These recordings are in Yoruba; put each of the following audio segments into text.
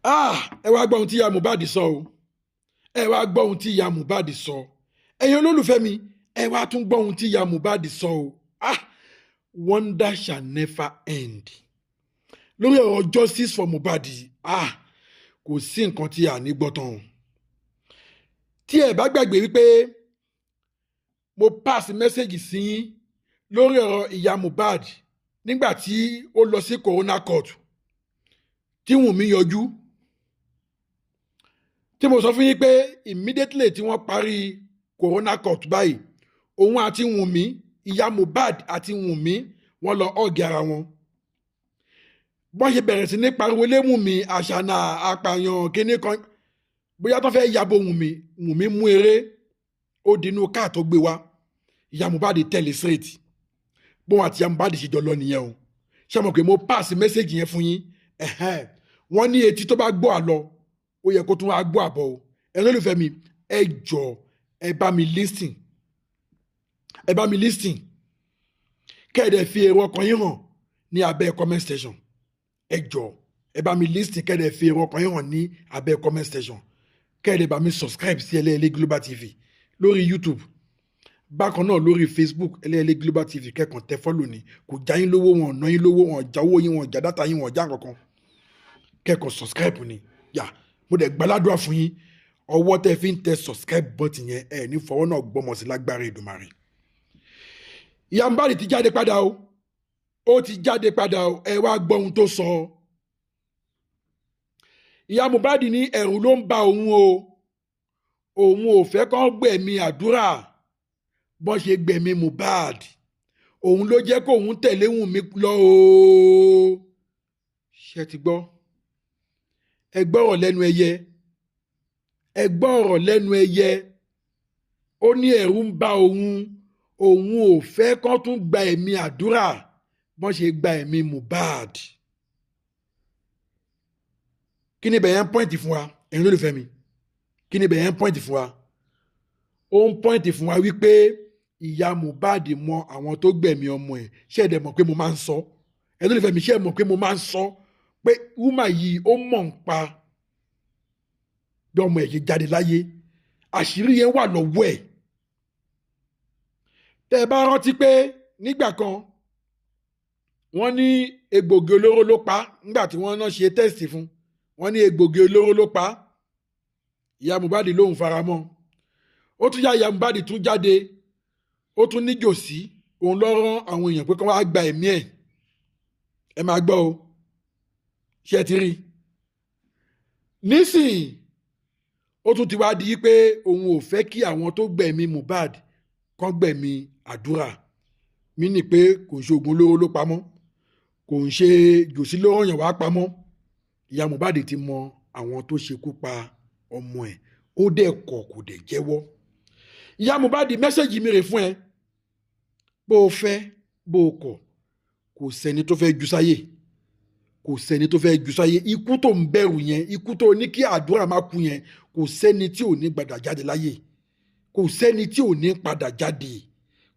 Ah, ẹ wá gbọ́ ohun tí ìyá Mohbad sọ o. Ẹ wá gbọ́ ohun tí ìyá Mohbad sọ. Ẹ̀yin olólùfẹ́ mi, ẹ wá tún gbọ́ ohun tí ìyá Mohbad sọ o. Ah, wonder shall never end lórí ọ̀rọ̀ justice for Mohbad. Ah, kò sí nǹkan tí a ní gbọ́ tán o. Tí ẹ bá gbàgbé wípé mo pass message sí yín lórí ọ̀rọ̀ ìyá Mohbad nígbà tí ó lọ sí coroner court tí Wùnmí yọjú, tí mo sọ fún yín pé immediately tí wọ́n parí coroner court báyìí, òun àti Wùnmí, ìyá Mohbad àti Wùnmí, wọ́n lọ hug ara wọn. Bọ́n ṣe bẹ̀rẹ̀ sí ní pariwo lé Wùnmí, àṣànà apààyàn kínní kan, bóyá tó fẹ́ yabo Wùnmí. Wùnmí mú eré, ó dinú káà tó gbé wá. Ìyá Mohbad tẹ̀lé straight. Bóun àti ìyá Mohbad ṣe jọ lọ nìyẹn o. Ṣé mo pé mo pass message yẹn fún yín? Wọ́n ní etí tó bá gbọ́ àlọ, ó yẹ kó tún wá gbọ́ àbọ̀ o. Ẹ lólùfẹ́ mi, ẹ jọ, ẹ bá mi listen, ẹ bá mi listen, kẹ́ ẹ dẹ̀ fi èrò ọkàn yín hàn ní abẹ́ comment section. Ẹ jọ, ẹ bá mi listen, kẹ́ ẹ dẹ̀ fi èrò ọkàn yín hàn ní abẹ́ comment section. Kẹ́ ẹ dẹ̀ bá mi subscribe sí Ẹlẹ́ẹ̀lẹ́ Global TV lórí YouTube, bákan náà lórí Facebook, Ẹlẹ́ẹ̀lẹ́ Global TV. Kẹ́kàn tẹ follow ni, kò já yín lówó, wọn ná yín lówó, wọn já owó yín, wọn já data yín, wọn já kankan. Kẹ́kàn subscribe ni yà. Mo dẹ̀ gbàládùá fún yín, ọwọ́ tẹ́ fi ń tẹ subscribe button yẹn, ẹ ní fọwọ́ náà gbọ́mọ sí lágbára Èdùmàrè. Ìyá Mohbad ti jáde padà o, ó ti jáde padà o. Ẹ wá gbọ́ ohun tó sọ. Ìyá Mohbad ní ẹ̀rù ló ń ba òun o, òun ò fẹ́ kán gbẹ̀mí Àdúrà bọ́n ṣe gbẹ̀mí Mohbad. Òun ló jẹ́ kóun tẹ̀lé Wùnmí lọ o. Ṣé ti gbọ́? Ẹ gbọ́rọ̀ lẹ́nu ẹyẹ, ẹ gbọ́rọ̀ lẹ́nu ẹyẹ. Ó ní ẹ̀rù ń ba òun, òun ò fẹ́ kán tún gba ẹ̀mí Àdúrà bọ́n ṣe gba ẹ̀mí Mohbad. Kí ni bẹ̀yẹn ń point fún wa, ẹ̀yin olólùfẹ́ mi? Kí ni bẹ̀yẹn ń point fún wa? Ó ń point fún wa wípé ìyá Mohbad mọ àwọn tó gbẹ̀mí ọmọ ẹ̀. Ṣé ẹ dẹ̀ mọ̀ pé mo máa ń sọ? Ẹ̀yin olólùfẹ́ mi, ṣé ẹ mọ̀ pé mo máa ń sọ pé woman yìí, ó mọ̀ ń pa bí ọmọ ẹ̀ ṣe jáde láyé? Àṣírí yẹn wà lọ́wọ́ ẹ̀. Tẹ́ ẹ bá rántí pé nígbà kan, wọ́n ní egbògi olóró ló pa. Nígbà tí wọ́n náà ṣe test fún, wọ́n ní egbògi olóró ló pa. Ìyá Mohbad lóhùn faramọ́. Ó tún yá, ìyá Mohbad tún jáde, ó tún ní jòsí òun lọ rán àwọn èèyàn pé kí wọ́n á gba ẹ̀mí ẹ̀. Ẹ máa gbọ́ o. Ṣé ẹ ti rí nísìnyí? Ó tún ti wá di pé òun ò fẹ́ kí àwọn tó gbẹ̀mí Mohbad kán gbẹ̀mí Àdúrà mí ní pé kò ń ṣe oògùn olóró ló pamọ́, kò ń ṣe jòsí ló ràn yàn wá pamọ́. Ìyá Mohbad ti mọ àwọn tó ṣekú pa ọmọ ẹ̀, ó dẹ̀ kọ̀, kò dẹ̀ jẹ́wọ́. Ìyá Mohbad, message mi rè fún ẹ. Bó o fẹ́, bó o kọ̀, kò sẹ́ni tó fẹ́ ju sáyè, kò sẹ́ni tó fẹ́ ju sáyé. Ikú tó ń bẹ̀rù yẹn, ikú tó ní kí Àdúrà má kú yẹn, kò sẹ́ni tí ò ní padà jáde láyé. Kò sẹ́ni tí ò ní padà jáde,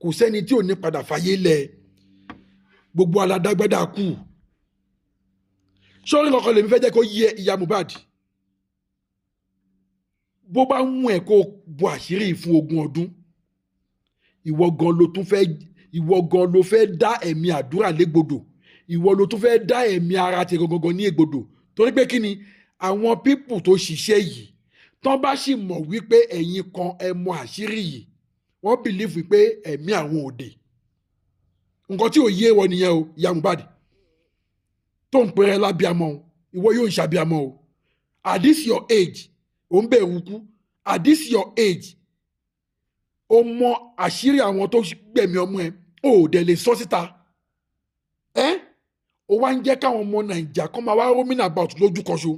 kò sẹ́ni tí ò ní padà fàyè lẹ̀. Gbogbo aládágbádá kù sórí kankan lèmi fẹ́ jẹ́ kó yé ìyá Mohbad. Bó bá ń mú ẹ kó bo àṣírí fún 20 ọdún, ìwọ gan ló tún fẹ́, ìwọ gan ló fẹ́ dá ẹ̀mí Àdúrà légbodò, ìwọ ló tún fẹ́ dá ẹ̀mí ara ti gangan ní ègbodò. Torí pé kí ni? Àwọn people tó ṣiṣẹ́ yìí, tán bá sì mọ̀ wípé ẹ̀yin kan ẹ mọ àṣírí yìí, wọ́n believe pé ẹ̀mí àwọn òde. Nǹkan tí ò yé wọ nìyẹn o. Ìyá Mohbad tó ń pèrè lábíamọ, ìwọ yóò ń ṣàbíamọ o. At this your age, ò ń bẹ̀rù kú. At this your age, ó mọ àṣírí àwọn tó gbẹ̀mí ọmọ ẹ, ó dẹ̀ lè sọ síta. Ẹ́ ó wá ń jẹ́ káwọn ọmọ Nàìjà kọ́ máa wá roaming about lójú kan ṣo.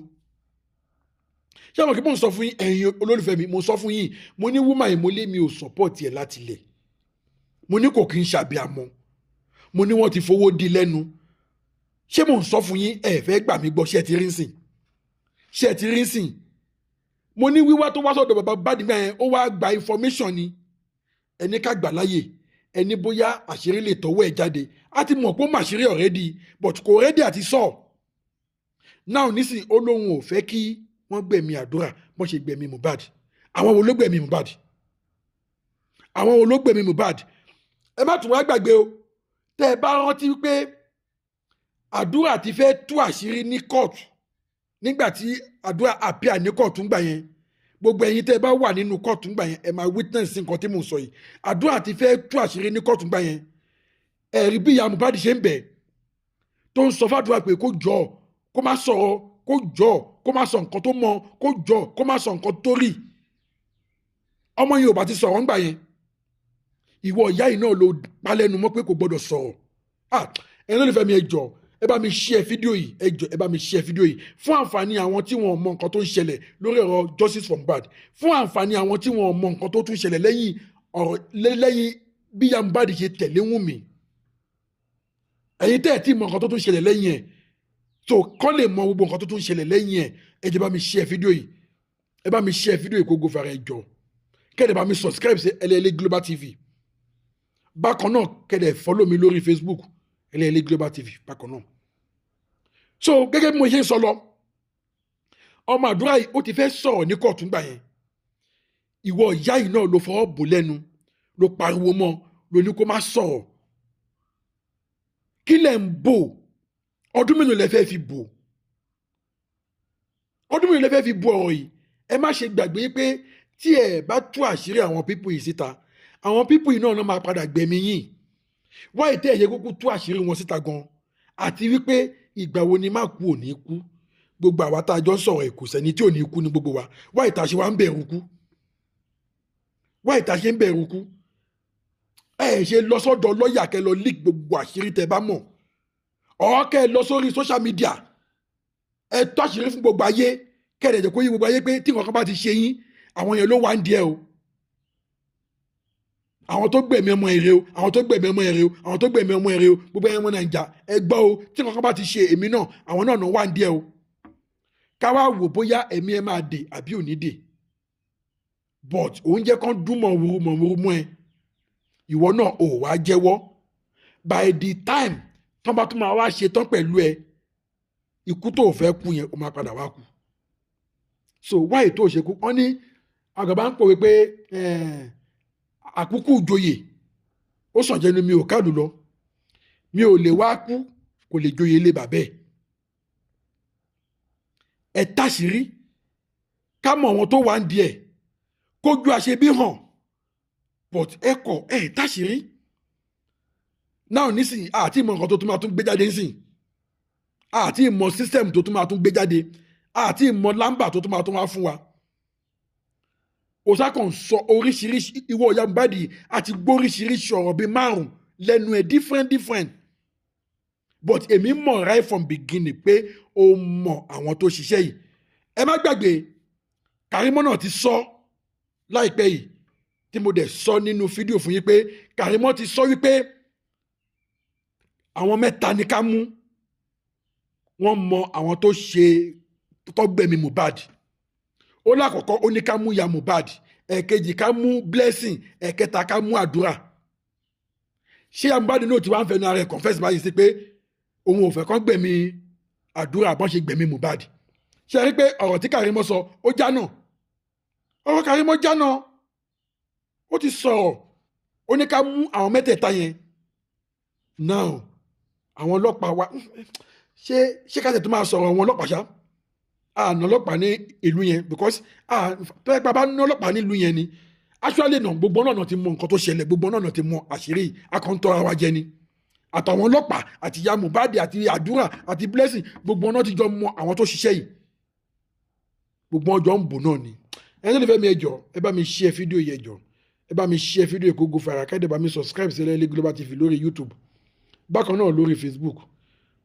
Ṣé àwọn kí mò ń sọ fún yín, ẹ̀yin olólùfẹ́ mi? Mo sọ fún yín, mo ní woman yìí, mo lé mi ò support ẹ̀ láti lẹ̀. Mo ní kò kí ń ṣàbíamọ, mo ní wọ́n ti fowó di lẹ́nu. Ṣé mò ń sọ fún yín? Ẹ fẹ́ gbà mí gbọ́. Ṣé ẹ ti rí sìn? Ṣé ẹ ti rí sìn? Mo ní wíwá tó wá sọ̀dọ̀ bàbá Bádìgbà yẹn, ó wá gba information ni. Ẹni ká gbà láàyè, ẹni bóyá àṣírí lè tọwọ́ ẹ̀ jáde. A ti mọ̀ pé ó mà ṣírí already, but kò ready àti sọ. Náà nísìnyí, ó lóun ò fẹ́ kí wọ́n gbẹ̀mí Àdúrà bọ́n ṣe gbẹ̀mí Mohbad. Àwọn wo ló gbẹ̀mí Mohbad? Àwọn wo ló gbẹ̀mí Mohbad? Ẹ má tún wá gbàgbé o. Tẹ́ ẹ bá rántí pé Àdúrà ti fẹ́ tú àṣírí ní kóòtù, nígbà tí Àdúrà appear ní kóòtù ńgbà yẹn, gbogbo ẹ̀yin tẹ́ ẹ bá wà nínú kóòtù ńgbà yẹn, ẹ máa witness nǹkan tí mò ń sọ yìí. Àdúrà ti fẹ́ tú àṣírí ní kóòtù ńgbà yẹn. Ẹ̀rí bí ìyá Mohbad ṣe ń bẹ̀, tó ń sọ fàdúrà pé kó jọ, kó má sọ̀rọ̀, kó jọ, kó má sọ nǹkan tó mọ, kó jọ, kó má sọ nǹkan tó rí. Ọmọ yẹn ò bá ti sọ̀rọ̀ ńgbà yẹn. Ìwọ ìyá yìí náà ló palẹ́nu mọ́ pé kò gbọ́dọ̀ sọ̀rọ̀. Ah, ẹ̀yin olólùfẹ́ mi, ẹ jọ̀ọ́, ẹ bá mi share fídíò yìí. Ẹ jọ̀ọ́, ẹ bá mi share fídíò yìí fún àǹfààní àwọn tí wọn mọ nǹkan tó ń ṣẹlẹ̀ lórí ọ̀rọ̀ justice for Mohbad, fún àǹfààní àwọn tí wọn mọ nǹkan tó tún ṣẹlẹ̀ lẹ́yìn ọ̀rọ̀, lẹ́yìn bí ìyá Mohbad ṣe tẹ̀lé Wùnmí. Ẹ̀yin tẹ́ ẹ̀ tí mọ nǹkan tó tún ṣẹlẹ̀ lẹ́yìn ẹ̀, tó kọ́ lè mọ gbogbo nǹkan tó tún ṣẹlẹ̀ lẹ́yìn ẹ̀. Ẹ jẹ́ bá mi share fídíò yìí. Ẹ bá mi share fídíò yìí kó go far. Ẹ jọ̀ọ́, kẹ́lẹ̀ bá mi subscribe sí Ẹlẹ́ẹ̀lẹ́ Global TV. Bákan náà, kẹ́lẹ̀ follow mi lórí Facebook, Ẹlẹ́ẹ̀lẹ́ Global TV bákan náà. So gẹ́gẹ́ bí mo ṣe ń sọ lọ, ọmọ Àdúrà yìí, ó ti fẹ́ sọ̀rọ̀ ní kóòtù ńgbà yẹn. Ìwọ ìyá yìí náà ló fọwọ́ bò lẹ́nu, ló pariwo mọ́, ló ní kó má sọ̀rọ̀. Kí lẹ̀ ń bò? Ọdún mélòó lẹ fẹ́ fi bò? Ọdún mélòó lẹ fẹ́ fi bò ọ̀rọ̀ yìí? Ẹ má ṣe gbàgbé pé tí ẹ bá tú àṣírí àwọn people yìí síta, àwọn people yìí náà máa padà gbẹ̀mí yín. Wáyé tẹ́ ẹ̀ yẹ kúkú tú àṣírí wọn síta gan? Àti wípé ìgbà wo ni má kú ò ní kú? Gbogbo àwa tá a jọ ń sọ̀rọ̀, ẹ̀ kò sẹ́ni tí ò ní kú ní gbogbo wa. Wáyé tá a ṣe wá ń bẹ̀rù kú? Wáyé tá a ṣe ń bẹ̀rù kú? Ẹ ṣe lọ sọ́dọ̀ lọ́ọ̀yà, kẹ́ lọ leak gbogbo àṣírí tẹ́ bá mọ̀, ọ̀ kẹ́ lọ sórí social media, ẹ tó àṣírí fún gbogbo ayé, kẹ́ ẹ̀ jẹ́ kó yí gbogbo ayé pé tí nǹkan kan bá ti ṣe yín, àwọn yẹn ló wà ń díẹ̀ o, àwọn tó gbẹ̀mí ọmọ èrè o, àwọn tó gbẹ̀mí ọmọ èrè o, àwọn tó gbẹ̀mí ọmọ èrè o. Gbogbo ẹ̀yàn ọmọ Nàìjà, ẹ gbọ́ o, tí nǹkan kan bá ti ṣe èmi náà, àwọn náà náà wà ń díẹ̀ o. Ká wá wò bóyá ẹ̀mí ẹ máa dè àbí ò ní dè. But òun jẹ́ kán dún mọ̀ wúru mọ̀ wúru mọ́ ẹ. Ìwọ náà ò wá jẹ́wọ́. By the time tán bá tún máa wá ṣe tán pẹ̀lú ẹ, ikú tó o fẹ́ kú yẹn, o máa padà wá kú. So wáyé tó o ṣe kú? Wọ́n ní àgbàbá ń pòwe pé àkúkú ìjòyè ó sàn jẹnu mi ò kálù lọ. Mi ò lè wá kú, kò lè joyè ilé bàbẹ́ ẹ̀. Ẹ táṣìírí, ká mọ̀ àwọn tó wà ń di ẹ̀, kójú àṣebí hàn. But ẹ kọ̀, ẹ táṣìírí náà. Nísìnyí, àti ìmọ̀ nǹkan tó tún máa tún gbé jáde nísìnyí, àti ìmọ̀ system tó tún máa tún gbé jáde, àti ìmọ̀ lámbà tó tún máa tún wá fún wa. Òsàkàn sọ oríṣiríṣi. Ìwọ ìyá Mohbad, àti gbóríṣiríṣi ọ̀rọ̀ bíi márùn lẹ́nu ẹ̀, different different. But èmi mọ̀ right from beginning pé o mọ̀ àwọn tó ṣiṣẹ́ yìí. Ẹ má gbàgbé, Kàrímọ́ náà ti sọ láìpẹ́ yìí, tí mo dẹ̀ sọ nínú fídíò fún yín pé Kàrímọ́ ti sọ wípé àwọn mẹ́ta ní ká mú, wọ́n mọ àwọn tó ṣe tó gbẹ̀mí Mohbad. Ó lákọ̀ọ́kọ́, ó ní ká mú ìyá Mohbad, ẹ̀kejì ká mú Blessing, ẹ̀kẹta ká mú Àdúrà. Ṣé ìyá Mohbad náà ti wá ń fẹnu ara ẹ̀ confess báyìí sí pé òun ò fẹ́ kán gbẹ̀mí Àdúrà bọ́n ṣe gbẹ̀mí Mohbad? Ṣe rí pé ọ̀rọ̀ tí Kàrímọ́ sọ, ó jánà? Ọ̀rọ̀ Kàrímọ́ jánà. Ó ti sọ̀rọ̀, ó ní ká mú àwọn mẹ́tẹ̀ẹ̀ta yẹn. Now, àwọn ọlọ́pàá wa, ṣé ká tẹ̀ tó máa sọ̀rọ̀ àwọn ọlọ́pàá ṣá? Àná ọlọ́pàá ní ìlú yẹn, because tó yẹ pé a bá ní ọlọ́pàá ní ìlú yẹn ni, actually náà, gbogbo náà ti mọ nǹkan tó ṣẹlẹ̀, gbogbo náà ti mọ àṣírí. Akọ̀ǹtọ́ra wa jẹ ni. Àtàwọn ọlọ́pàá àti ìyá Mohbad àti Àdúrà àti Blessing, gbogbo náà ti jọ mọ àwọn tó ṣiṣẹ́ yìí. Gbogbo ọjọ́ ń bò náà ni. Ẹni tó lè fẹ́ mi, ẹ jọ̀ọ́, ẹ bá mi share fídíò yìí. Ẹ jọ̀ọ́, ẹ bá mi share fídíò yìí kó go far. Kẹ́dẹ̀ bá mi subscribe sí Ẹlẹ́ẹ̀lẹ́ Global TV lórí YouTube, bákan náà lórí Facebook.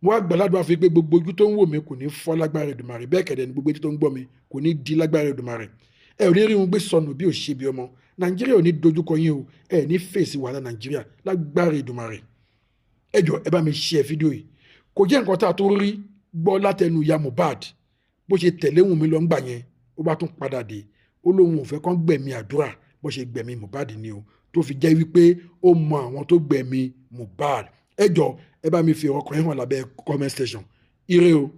Mo wá gbàládùn àfi pé gbogbo ojú tó ń wò mí kò ní fọ́ lágbára Èdùmàrè. Bẹ́ẹ̀ kẹ̀dẹ̀ ni gbogbo etí tó ń gbọ́ mi kò ní di lágbára Èdùmàrè. Ẹ ò ní rí wọn gbé sọnù bí ò ṣe bí ọmọ. Nàìjíríà ò ní dojúkọ yín o. Ẹ ní fèsì wàhálà Nàìjíríà lágbára Èdùmàrè. Ẹ jọ̀ọ́, ẹ bá mi share fídíò yìí. Kò jẹ́ nǹkan tá a tó rí gbọ́ látẹnu ìyá Mohbad. Bó ṣe tẹ̀lé Wùnmí lọ ńgbà yẹn, ó bá tún padà dé, ó lóun ò fẹ́ kán gbẹ̀mí Àdúrà bó ṣe gbẹ̀mí Mohbad ni o, tó fi jẹ́ wípé ó mọ àwọn tó gbẹ̀mí Mohbad. Ẹ jọ̀ọ́, ẹ bá mi fi ọkàn yín hàn lábẹ́ comment section. Ire o.